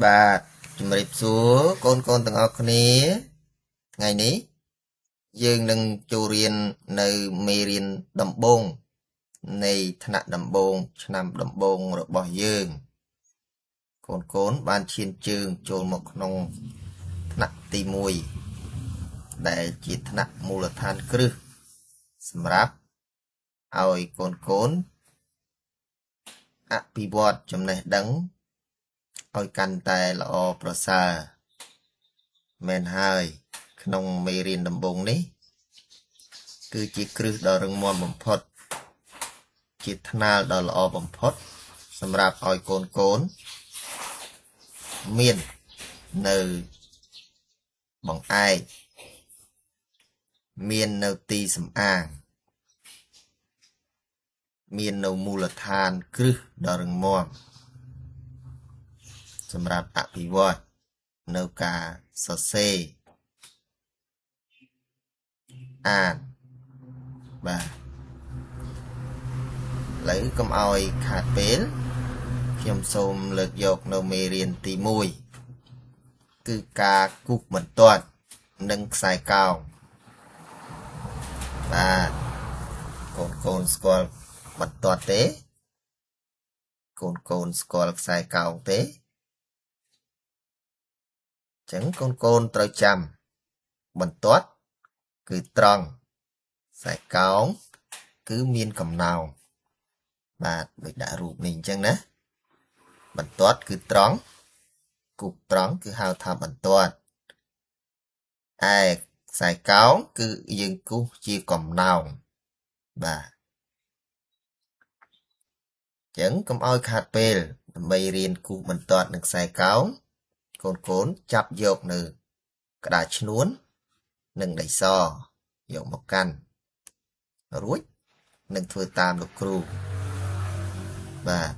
បាទជំរាបសួរកូនកូនទាំងអស់គ្នាថ្ងៃនេះយើងនឹងចូលរៀននៅមេរៀនដំបូងនៃថ្នាក់ដំបូងឆ្នាំដំបូងរបស់យើងកូនកូនបានឈានជើងចូលមកក្នុងថ្នាក់ទី1ដែលជាថ្នាក់មូលដ្ឋានគ្រឹះសម្រាប់ឲ្យកូនកូនអភិវឌ្ឍចំណេះដឹងឲ្យកាន់តែល្អប្រសើរមែនហើយក្នុងមេរៀនដំបូងនេះគឺជាគ្រឹះដ៏រឹងមាំបំផុតជាថ្នាលដ៏ល្អបំផុតសម្រាប់ឲ្យកូនកូនមាននៅបង្អែកមាននៅទីសំអាងមាននៅមូលដ្ឋានគ្រឹះដ៏រឹងមាំសម្រាប់អភិវឌ្ឍនៅការសរសេរអានបាទឥឡូវកុំឲ្យខាតពេលខ្ញុំសូមលើកយកនៅមេរៀនទី1គឺការគូសបន្ទាត់និងខ្សែកោងបាទកូនកូនស្គាល់បន្ទាត់ទេកូនកូនស្គាល់ខ្សែកោងទេចឹងកូនកូនត្រូវចាំបន្ទាត់គឺត្រង់ខ្សែកោងគឺមានកំណោងបាទដូចដាក់រូបនេះអញ្ចឹងណាបន្ទាត់គឺត្រង់គូសត្រង់គឺហៅថាបន្ទាត់ឯខ្សែកោងគឺយើងគូសជាកំណោងបាទចឹងកុំឲ្យខាតពេលដើម្បីរៀនគូសបន្ទាត់និងខ្សែកោងកូនកូនចាប់យកនៅក្តារឈ្នួននិងដីសយកមកកាន់រួចនឹងធ្វើតាមលោកគ្រូបាទ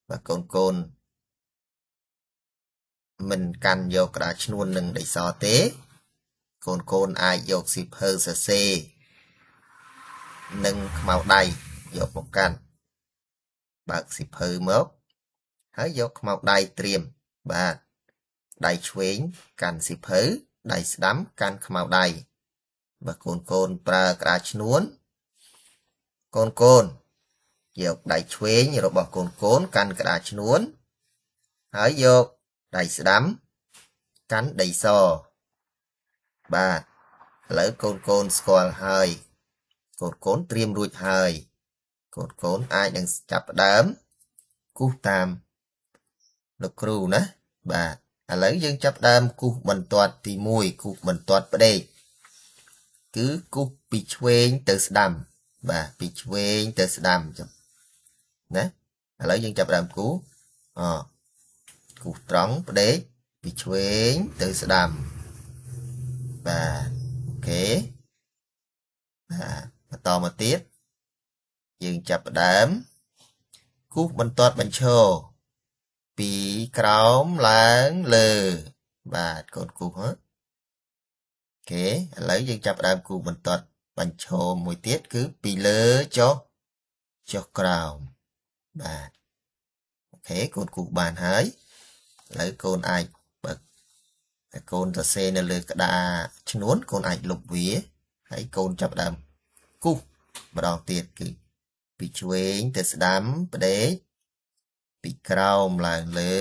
បើកូនកូនមិនកាន់យកក្តារឈ្នួននិងដីសទេកូនកូនអាចយកសៀវភៅសរសេរនិងខ្មៅដៃយកមកកាន់បើកសៀវភៅមកហើយយកខ្មៅដៃត្រៀមបាទដៃឆ្វេងកាន់សៀវភៅដៃស្ដាំកាន់ខ្មៅដៃបើកូនកូនប្រើក្តារឈ្នួនកូនកូនយកដៃឆ្វេងរបស់កូនកូនកាន់ក្តារឈ្នួនហើយយកដៃស្ដាំកាន់ដីសបាទឥឡូវកូនកូនស្គាល់ហើយកូនកូនត្រៀមរួចហើយកូនកូនអាចនឹងចាប់ផ្ដើមគូសតាមលោកគ្រូណាបាទឥឡូវយើងចាប់ផ្ដើមគូសបន្ទាត់ទី1គូសបន្ទាត់ផ្ដេកគឺគូសពីឆ្វេងទៅស្ដាំបាទពីឆ្វេងទៅស្ដាំចឹងណាឥឡូវយើងចាប់ផ្ដើមគូសគូសត្រង់ផ្ដេកពីឆ្វេងទៅស្ដាំបាទអូខេបាទបន្តមកទៀតយើងចាប់ផ្ដើមគូសបន្ទាត់បញ្ឈរពីក្រោមឡើងលើបាទកូនគូសហ៎អូខេឥឡូវយើងចាប់ផ្ដើមគូសបន្ទាត់បញ្ឈរមួយទៀតគឺពីលើចុះក្រោមបាទអូខេកូនគូសបានហើយឥឡូវកូនអាចបើតែកូនសរសេរនៅលើក្តារឈ្នួនកូនអាចលុបវាហើយកូនចាប់ផ្ដើមគូសម្ដងទៀតគឺពីឆ្វេងទៅស្ដាំផ្ដេកពីក្រោមឡើងលើ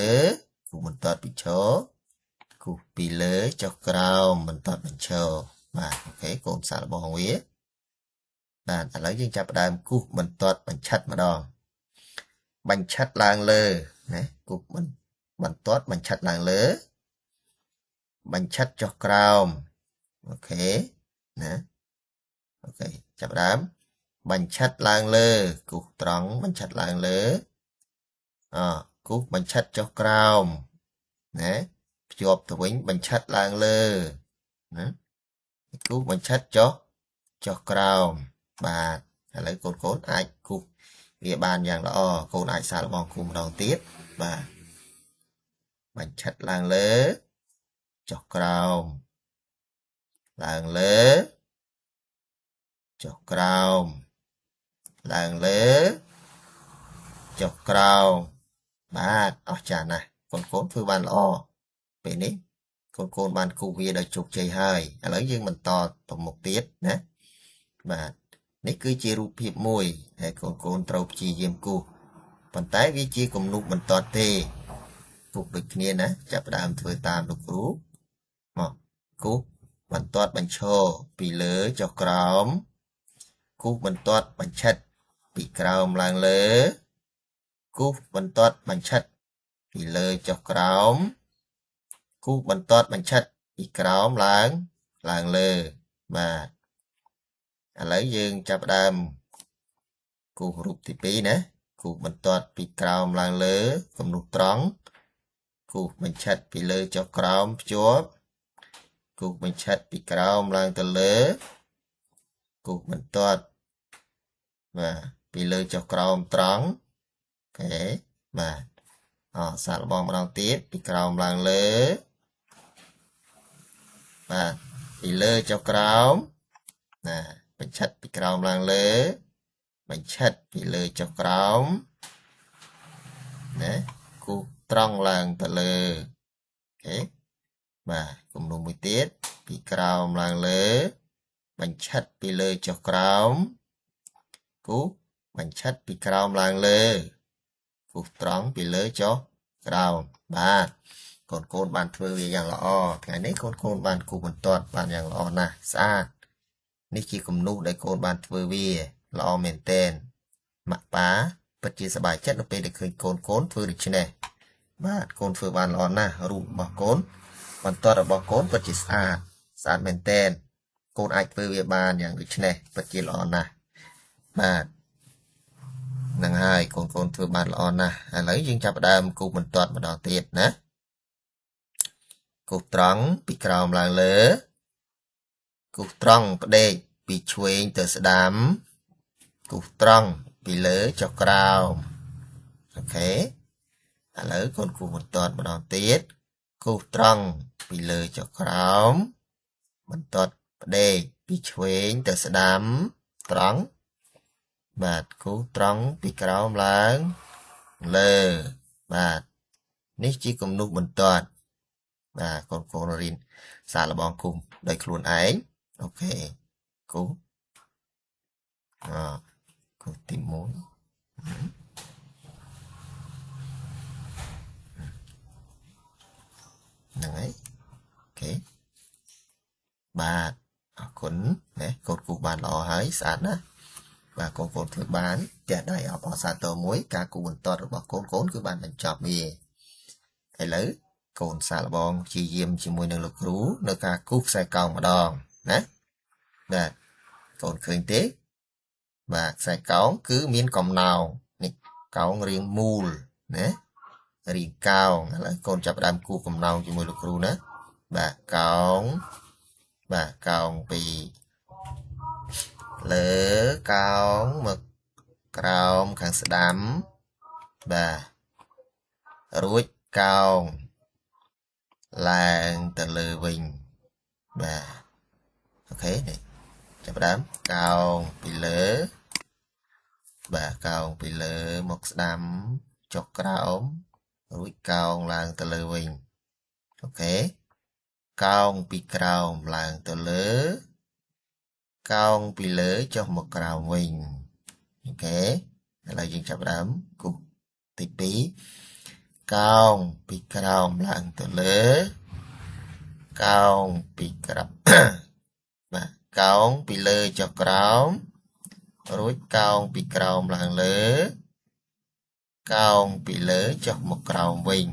គូសបន្ទាត់ពីឈរគូសពីលើចុះក្រោមបន្ទាត់បញ្ឈរបាទអូខេកូនសាកល្បងវាបាទឥឡូវយើងចាប់ផ្ដើមគូសបន្ទាត់បញ្ឆិតម្ដងបញ្ឆិតឡើងលើណាគូសបន្ទាត់បញ្ឆិតឡើងលើបញ្ឆិតចុះក្រោមអូខេណាអូខេចាប់ផ្ដើមបញ្ឆិតឡើងលើគូសត្រង់បញ្ឆិតឡើងលើគូសបញ្ឆិតចុះក្រោមណាភ្ជាប់ទៅវិញបញ្ឆិតឡើងលើណាគូសបញ្ឆិតចុះក្រោមបាទឥឡូវកូនកូនអាចគូសវាបានយ៉ាងល្អកូនអាចសាកល្បងគូសម្ដងទៀតបាទបញ្ឆិតឡើងលើចុះក្រោមឡើងលើចុះក្រោមឡើងលើចុះក្រោមបាទអស្ចារ្យណាស់ កូនធ្វើបានល្អពេលនេះកូនបានគូសវាដោយជោគជ័យហើយឥឡូវយើងបន្តទៅមុខទៀតណាបាទនេះគឺជារូបភាពមួយដែលកូនត្រូវព្យាយាមគូសប៉ុន្តែវាជាគំនូសបន្ទាត់ទេគូសដូចគ្នាណាចាប់ផ្ដើមធ្វើតាមលោកគ្រូមកគូសបន្ទាត់បញ្ឈរពីលើចុះក្រោមគូសបន្ទាត់បញ្ឆិតពីក្រោមឡើងលើគូសបន្ទាត់បញ្ឆិតពីលើចុះក្រោមគូសបន្ទាត់បញ្ឆិតពីក្រោមឡើងលើបាទឥឡូវយើងចាប់ផ្ដើមគូសរូបទី2ណាគូសបន្ទាត់ពីក្រោមឡើងលើគំនូសត្រង់គូសបញ្ឆិតពីលើចុះក្រោមភ្ជាប់គូសបញ្ឆិតពីក្រោមឡើងទៅលើគូសបន្ទាត់បាទពីលើចុះក្រោមត្រង់អូខេបាទសាកល្បងម្ដងទៀតពីក្រោមឡើងលើបាទពីលើចុះក្រោមណាបញ្ឆិតពីក្រោមឡើងលើបញ្ឆិតពីលើចុះក្រោមណាគូសត្រង់ឡើងទៅលើអូខេបាទគំនូសមួយទៀតពីក្រោមឡើងលើបញ្ឆិតពីលើចុះក្រោមគូសបញ្ឆិតពីក្រោមឡើងលើគូសត្រង់ពីលើចុះក្រោមបាទកូនបានធ្វើវាយ៉ាងល្អថ្ងៃនេះកូនបានគូសបន្ទាត់បានយ៉ាងល្អណាស់ស្អាតនេះជាគំនូសដែលកូនបានធ្វើវាល្អមែនទែនម៉ាក់ប៉ាពិតជាសប្បាយចិត្តនៅពេលដែលឃើញកូនធ្វើដូច្នេះបាទកូនធ្វើបានល្អណាស់រូបរបស់កូនបន្ទាត់របស់កូនពិតជាស្អាតស្អាតមែនទែនកូនអាចធ្វើវាបានយ៉ាងដូច្នេះពិតជាល្អណាស់បាទហ្នឹងហើយកូនធ្វើបានល្អណាស់ឥឡូវយើងចាប់ផ្ដើមគូសបន្ទាត់ម្ដងទៀតណាគូសត្រង់ពីក្រោមឡើងលើគូសត្រង់ផ្ដេកពីឆ្វេងទៅស្ដាំគូសត្រង់ពីលើចុះក្រោមអូខេឥឡូវកូនគូសបន្ទាត់ម្ដងទៀតគូសត្រង់ពីលើចុះក្រោមបន្ទាត់ផ្ដេកពីឆ្វេងទៅស្ដាំត្រង់បាទគូសត្រង់ពីក្រោមឡើងលើបាទនេះជាគំនូសបន្ទាត់បាទកូនរៀនសាកល្បងគូសដោយខ្លួនឯងអូខេគូសគូសទី1ហ្នឹងហើយអូខេបាទអរគុណណាកូនគូសបានល្អហើយស្អាតណាស់បាទកូនធ្វើបានផ្ទះដៃអបអរសាទរមួយការគូសបន្ទាត់របស់កូនគឺបានបញ្ចប់វាឥឡូវកូនសាកល្បងព្យាយាមជាមួយនឹងលោកគ្រូនៅការគូសខ្សែកោងម្ដងណាបាទកូនឃើញទេបាទខ្សែកោងគឺមានកំណោងនេះកោងរាងមូលណារាងកោងឥឡូវកូនចាប់ផ្ដើមគូសកំណោងជាមួយលោកគ្រូណាបាទកោងបាទកោងពីលើកោងមកក្រោមខាងស្ដាំបាទរួចកោងឡើងទៅលើវិញបាទអូខេនេះចាប់ផ្ដើមកោងពីលើបាទកោងពីលើមកស្ដាំចុះក្រោមរួចកោងឡើងទៅលើវិញអូខេកោងពីក្រោមឡើងទៅលើកោងពីលើចុះមកក្រោមវិញអូខេឥឡូវយើងចាប់ផ្ដើមគូសទី2កោងពីក្រោមឡើងទៅលើកោងពីក្រោមបាទកោងពីលើចុះក្រោមរួចកោងពីក្រោមឡើងលើកោងពីលើចុះមកក្រោមវិញ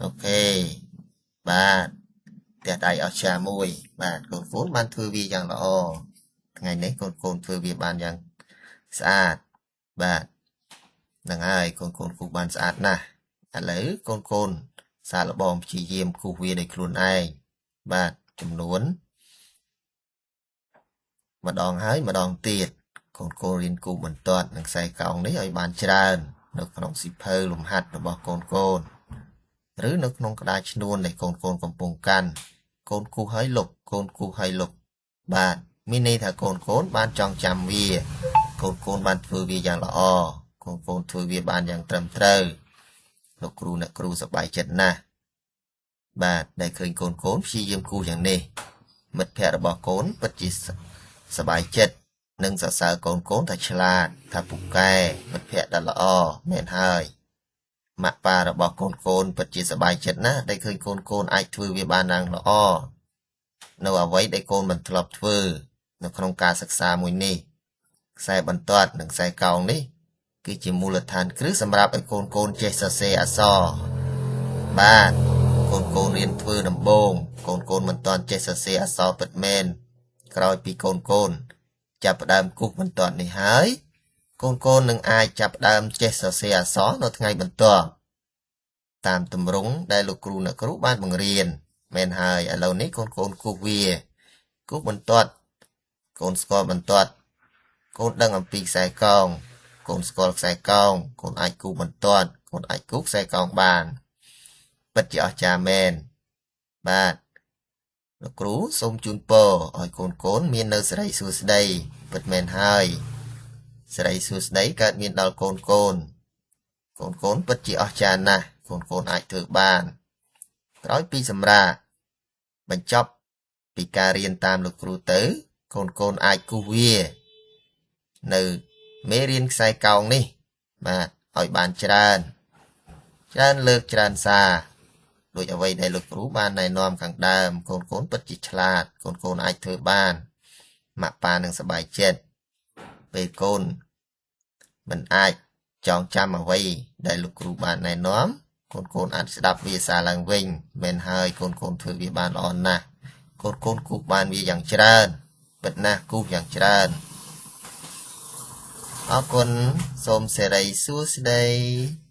អូខេបាទផ្ទះដៃអស្ចារ្យមួយបាទកូនបានធ្វើវាយ៉ាងល្អថ្ងៃនេះកូនធ្វើវាបានយ៉ាងស្អាតបាទហ្នឹងហើយកូនគូសបានស្អាតណាស់ឥឡូវកូនសាកល្បងព្យាយាមគូសវាដោយខ្លួនឯងបាទចំនួនម្ដងហើយម្ដងទៀតកូនរៀនគូសបន្ទាត់និងខ្សែកោងនេះឲ្យបានច្រើននៅក្នុងសៀវភៅលំហាត់របស់កូនឬនៅក្នុងក្តារឈ្នួនដែលកូនកំពុងកាន់កូនគូសហើយលុបកូនគូសហើយលុបបាទមានន័យថាកូនបានចងចាំវាកូនបានធ្វើវាយ៉ាងល្អកូនធ្វើវាបានយ៉ាងត្រឹមត្រូវ លោកគ្រូអ្នកគ្រូសប្បាយចិត្តណាស់បាទដែលឃើញកូនកូនព្យាយាមគូសយ៉ាងនេះមិត្តភ័ក្តិរបស់កូនពិតជាសប្បាយចិត្តនិងសរសើរកូនកូនថាឆ្លាតថាពូកែមិត្តភ័ក្តិដ៏ល្អមែនហើយម៉ាក់ប៉ារបស់កូនកូនពិតជាសប្បាយចិត្តណាស់ដែលឃើញកូនកូនអាចធ្វើវាបានយ៉ាងល្អនៅអ្វីដែលកូនមិនធ្លាប់ធ្វើនៅក្នុងការសិក្សាមួយនេះខ្សែបន្ទាត់និងខ្សែកោងនេះគឺជាមូលដ្ឋានគ្រឹះសម្រាប់ឲ្យកូនកូនចេះសរសេរអក្សរបាទកូនកូនរៀនធ្វើដំបូងកូនកូនមិនទាន់ចេះសរសេរអក្សរពិតមែនក្រោយពីកូនកូនចាប់ផ្ដើមគូសបន្ទាត់នេះហើយកូនកូននឹងអាចចាប់ផ្ដើមចេះសរសេរអក្សរនៅថ្ងៃបន្ទាប់តាមទម្រង់ដែលលោកគ្រូអ្នកគ្រូបានបង្រៀនមែនហើយឥឡូវនេះកូនកូនគូសវាគូសបន្ទាត់កូនស្គាល់បន្ទាត់កូនដឹងអំពីខ្សែកោងកូនស្គាល់ខ្សែកោងកូនអាចគូសបន្ទាត់កូនអាចគូសខ្សែកោងបានពិតជាអស្ចារ្យមែនបាទលោកគ្រូសូមជូនពរឲ្យកូនកូនមាននៅសិរីសួស្តីពិតមែនហើយសិរីសួស្តីកើតមានដល់កូនកូនកូនកូនពិតជាអស្ចារ្យណាស់កូនកូនអាចធ្វើបានក្រោយពីសម្រាកបញ្ចប់ពីការរៀនតាមលោកគ្រូទៅកូនកូនអាចគូសវានៅមេរៀនខ្សែកោងនេះបាទឲ្យបានច្រើនច្រើនលើកច្រើនសារដោយអ្វីដែលលោកគ្រូបានណែនាំខាងដើមកូនកូនពិតជាឆ្លាតកូនកូនអាចធ្វើបានម៉ាក់ប៉ានឹងសប្បាយចិត្តពេលកូនមិនអាចចងចាំអ្វីដែលលោកគ្រូបានណែនាំកូនកូនអាចស្ដាប់វាសារឡើងវិញមែនហើយកូនកូនធ្វើវាបានល្អណាស់កូនកូនគូសបានវាយ៉ាងច្រើនពិតណាស់គូសយ៉ាងច្រើនអរគុណសូមសេរីសួស្តី។